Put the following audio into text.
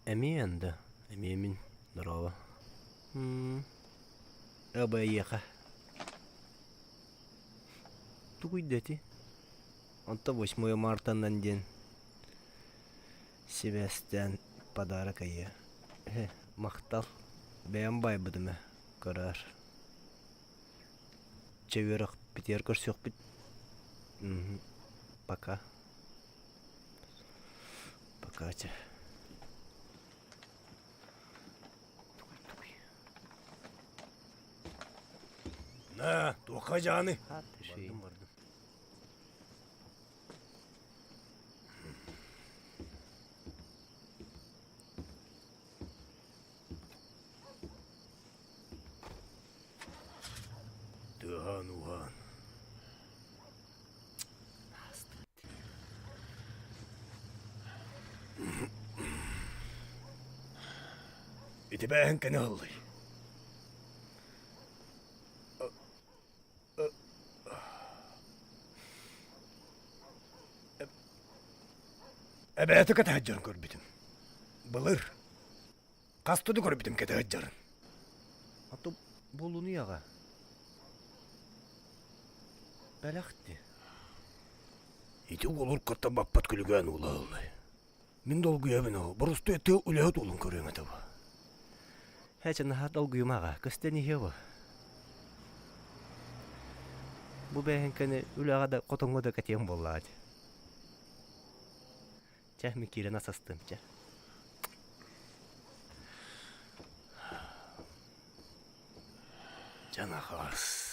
Эмиэ анда, эмиэ мин, дорообо. Эбэйиэхэ. Тугуй да ити? Онто 8 мартанан диэн сибээстээн подарок айыа. Эһэ, махтал. Бэйэм байбытым ээ, көрөөр. Чэ үөрэхпитигэр көрсүөхпүт. Пока. Пока чэ. На, туохха дьааны? Бардым, бардым. Тыаһаан-ууһаан. Ити бээһин кэни ыллый. Эбээтэ кэтэһэддьэрин көрбүтүм. Былыр хаста да көрбүтүм кэтэһэддьэрин. А то буолунуйаҕа. Бэлэхти. Ити уолур кытта баппат күлүгээн уола ыллай. Мин долгуйабын ол, боростуой тыал үлэһит уолун көрүөм этэ бу. Һэ, наһаа долгуйумаҕа, көстөн иһиэ бу. Бу бэйэҥкэни үлэҕэ да хотоҥҥо да кэтиэм буоллаҕа дии. Чэ, мин киирэн асастым, чэ. Дьанахас.